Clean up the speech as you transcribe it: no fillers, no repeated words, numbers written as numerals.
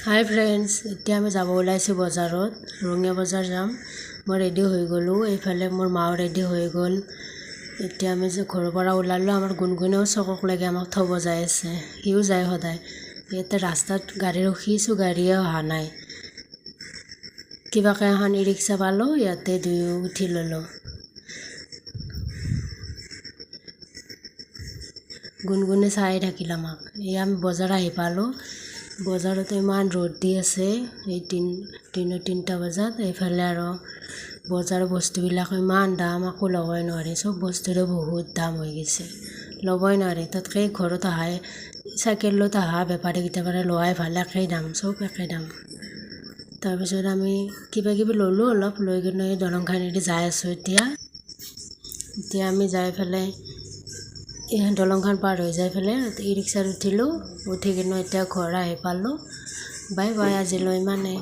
হাই friends, এতিয়া আমি যাব ওলাইছোঁ বজাৰত, ৰঙিয়া বজাৰ যাম। মই ৰেডি হৈ গ'লোঁ, এইফালে মোৰ মাও ৰেডি হৈ গ'ল। এতিয়া আমি যে ঘৰৰ পৰা ওলালোঁ, আমাৰ গুণগুণেও চকক লাগে আমাক থ'ব যাই আছে, সিও যায় সদায়। ইয়াতে ৰাস্তাত গাড়ী ৰখিছোঁ, গাড়ীয়ে অহা নাই। কিবাকৈ এখন ই ৰিক্সা পালোঁ, ইয়াতে দুয়ো উঠি ল'লোঁ। গুণগুণে চাই থাকিল আমাক। এই আমি বজাৰ আহি পালোঁ। বজাৰত ইমান ৰ'দ দি আছে, এই দিনৰ 3টা বজাত। এইফালে আৰু বজাৰৰ বস্তুবিলাক ইমান দাম, একো ল'বই নোৱাৰি। চব বস্তুৰে বহুত দাম হৈ গৈছে, ল'বই নোৱাৰি। তাতকৈ ঘৰত অহাই, চাইকেলত অহা বেপাৰীকেইটাৰ পৰা লোৱাই ভাল, একেই দাম, চব একেই দাম। তাৰপিছত আমি কিবা কিবি ল'লোঁ অলপ, লৈ কিনে এই দলংখনেদি যাই আছোঁ এতিয়া। এতিয়া আমি যাই পেলাই এই দলংখন পাৰ হৈ যাই পেলাই ই ৰিক্সাত উঠিলোঁ, উঠি কিনে এতিয়া ঘৰ আহি পালোঁ। বাই বাই, আজিলৈ ইমানেই।